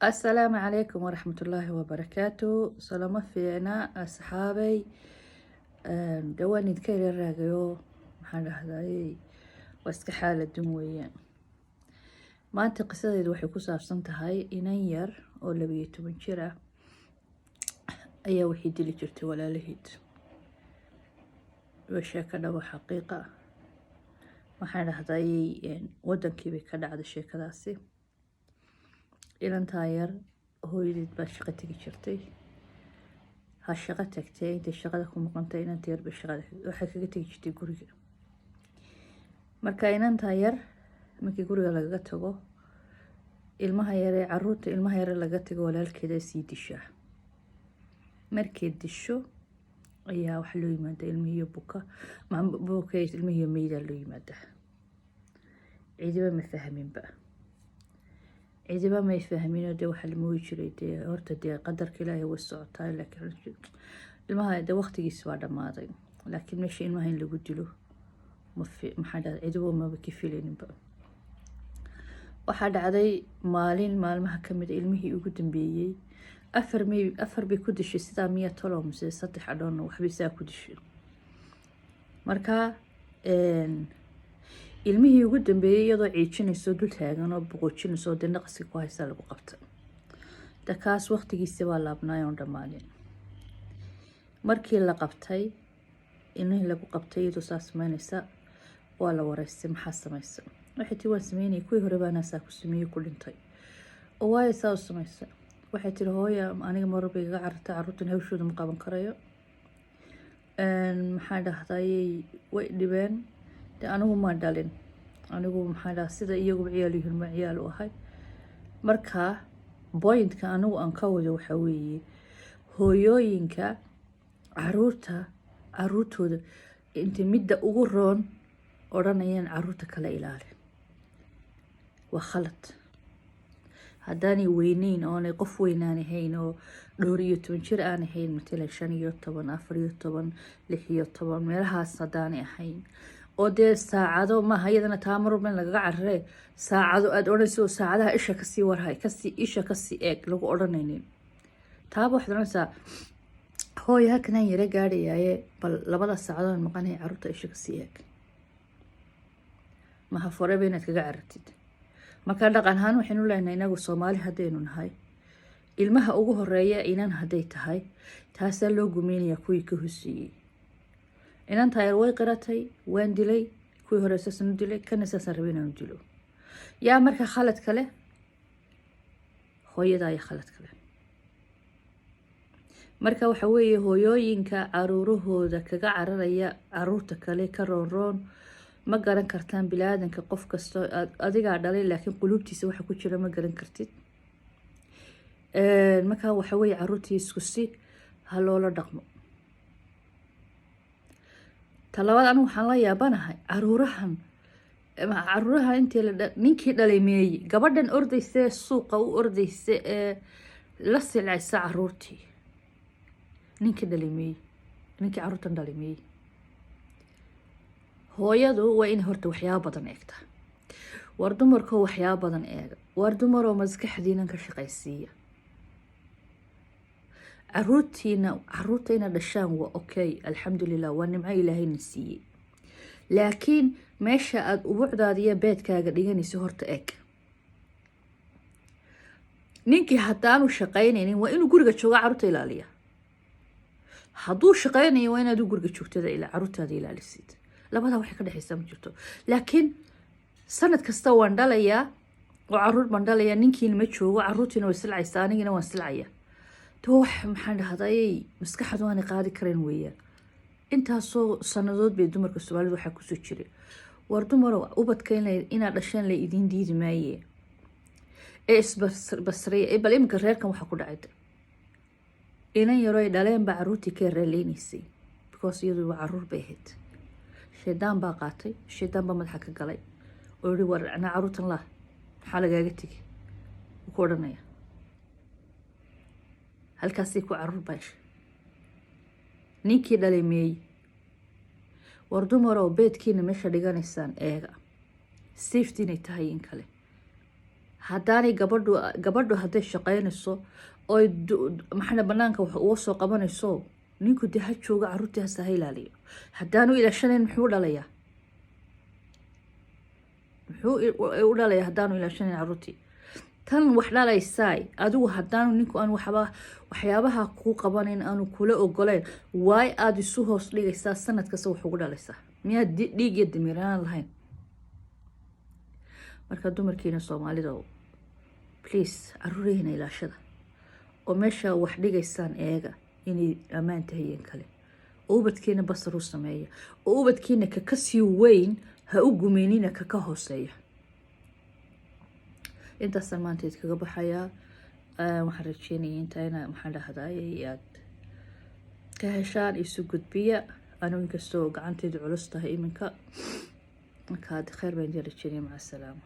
Asalaamu calaykum waraxmatullaahi wabarakaatu. Salamo fiicna, asxaabay. Dhawaan idinka ila raagayo. Maxaan dhahday, waa iska xaaladun weeyaan. Maanta qisadeedu waxay ku saabsan tahay inan yar oo 12 jir ah ayaa waxay dili jirtay walaalaheed. Waa sheeko dhabo, xaqiiqa. Waxaan dhahday, wadankii bay ka dhacday sheekadaasi. Inantaa yar hooyadeed baa shaqo tegi jirtay. Ha shaqo tagtay, intay shaqada ku maqantay inanta yar bay shaqada waxay kaga tegi jirtay guriga. Marka inantaa yar markii guriga lagaga tago, ilmaha yaree caruurta, ilmaha yare lagaga tago, walaalkeeda sii dishaa. Markay disho ayaa waxa loo yimaada ilmihiyo buka buka, ilmihiyo meydaa loo yimaadaa. Cidiba ma fahminba, cidiba may fahminoo. Dee waxaa la mooyi jiray, dee horta dee qadarka Ilaahay way socotaa, laakiin ilmaha dee waqtigiisi waa dhammaaday. Laakiin meesha ilmaha in lagu dilo ma maxaa dhahday, cidiba maba ka filayninba. Waxaa dhacday maalin maalmaha kamid a ilmihii ugu dambeeyey afar may afar bay ku dishay. Sidaa miya tolo mise saddex adhoonna waxbay saa ku dishay. Marka ilmihii ugu dambeeyey iyadoo ciijinayso, dul taagan oo boqoojinayso, dee naqaska ku haysaa, lagu qabta. De kaas waqtigiisi waa laabnaay oon dhammaanin. Markii la qabtay ilmihii lagu qabtay iyadoo saa sameynaysa, waa la wareystay: "Maxaa samaysa?" Waxay tii, "Waan sameynayay, kuwii hore baana saa ku sameeyey, ku dhintay." "Oo waayo saa u samaysa?" Waxay tiri, "Hooya aniga marar bay igaga carartay, carruurtan hawshooda ma qaban karayo. Maxaa dhahday, way dhibeen. De anigu ma dhalin, anigu maxaa dhaha, sida iyaguba ciyaal yihiin ma ciyaal u ahay." Marka pointka anigu aan ka wado waxaa weeye, hooyooyinka caruurta, caruurtooda intay midda ugu roon odhanayaan caruurta kala ilaali, waa khalad. Haddaanay weyneyn oonay qof weynaan ahayn oo dhowr iyo toban jir aan ahayn, matalan 15, 14, 16 meelahaas haddaanay ahayn, oo dee saacado maaha iyadana taa mar walba in lagaga cararee, saacado aada odhanayso, saacadaha isha kasii warhay, kasii isha kasii eeg lagu odhanaynin, taaba waxaad odhanaysaa, "Hooyo, halkanaan yara gaadhayaaye, bal labada saacadood maqanaya carruurta isha kasii eeg." Maha foreba inaad kaga carartid. Marka dhaqan ahaan waxaynu leenahay inagu Soomaali haddaynu nahay, ilmaha ugu horeeya inan hadday tahay, taasaa loo gumeynayaa kuwii ka hoseeyey. Inantaa yar way qiratay: "Waan dilay kuwii hore, saasaan u dilay, kana saasaan rabay inaanu dilo." Yaa marka khalad kale? Hooyada ayaa khalad kale. Marka waxa weeye, hooyooyinka caruurahooda kaga cararaya caruurta kale ka roonroon, ma garan kartaan bilaadanka. Qof kasta adigaa dhalay, laakiin quluubtiisa waxa ku jira ma garan kartid. Marka waxa weeye, caruurtii isku si ha loola dhaqmo. Talabaad, anigu waxaan la yaabanahay caruurahan intii la ninkii dhalay meeyi? Gabadhan ordaysa ee suuqa u ordaysa ee la silcaysa caruurtii, ninkii dhalay meeyi? Ninkii caruurtan dhalay meeyi? Hooyadu waa inay horta waxyaabo badan eegta. War dumarkoo, waxyaabo badan eega. War dumaroo, maskaxdiinan ka shaqaysiiya caruurtiina. Caruurta inaad dhashaan waa okay, alxamdulilah, waa nimco Ilaahayna siiyey. Laakiin meesha aada ubucdaada iyo beedkaaga dhiganayso horta eeg. Ninkii haddaanu shaqaynaynin, waa inuu guriga jooga, carruurta ilaaliya. Hadduu shaqaynayo, waa inaad guriga joogtada carruurtaada ilaalisid. Labadaa waxay ka dhexaysaa ma jirto. Laakiin sanad kasta waan dhalayaa oo caruur baan dhalayaa, ninkiina ma joogo, caruurtiina way silcaysaa, anigina waan silcaya. To wax maxaan dhahday, maskaxdu aanay qaadi karayn weeyaan. Intaasoo sanadood bay dumarka Soomaalida waxaa kusoo jiray. War dumarow, ubadka inaad dhasheen la idiin diidi maaye ee isbasriya. Bal iminka reerkan waxaa ku dhacay, inan yaroo ay dhaleen baa caruurtii ka reeleynaysay, because iyadu waa caruur bay ahayd. Shaydaan baa qaatay, shaydaan baa madaxa ka galay oo yihi, "War anaa caruurtan lah, maxaa lagaaga tegay?" Wuu ku odhanaya halkaasay ku caruur baasha. Ninkii dhalay meeyi? War dumarow, beedkiina meesha dhiganaysaan eega, safety inay tahay in kale. Haddaanay gabadhu hadday shaqaynayso oy, maxaa, banaanka wax uga soo qabanayso, ninku dee ha joogo, carruurtii hase ha ilaaliyo. Haddaanu ilaashanayn, muxuu dhalayaa? Muxuu u dhalayaa haddaanu ilaashanayn carruurtii? Tan wax dhalaysaay, adigu haddaanu ninku aan waxba waxyaabaha kuu qabanayn, aanu kula ogolayn, waay aada isu hoos dhigaysaa? Sanad kasta wax ugu dhalaysaa, miyaad dhiig iyo damiiraan lahayn? Marka dumarkiina Soomaalida, please, caruurihiina ilaashada oo meesha wax dhigaysaan eega inay ammaan tahayeen kale, oo ubadkiina basar u sameeya, oo ubadkiina kaka sii weyn ha u gumeynina kaka hooseeya. Intaasaan maanta idkaga baxayaa. Waxaan rajeynaya intaa ina, maxaan dhahday, aad ka heshaan. Isu gudbiya. Anigu inkastoo gacanteydu culus tahay iminka, marka kheyr baan idin rajeynaya. Maca asalaama.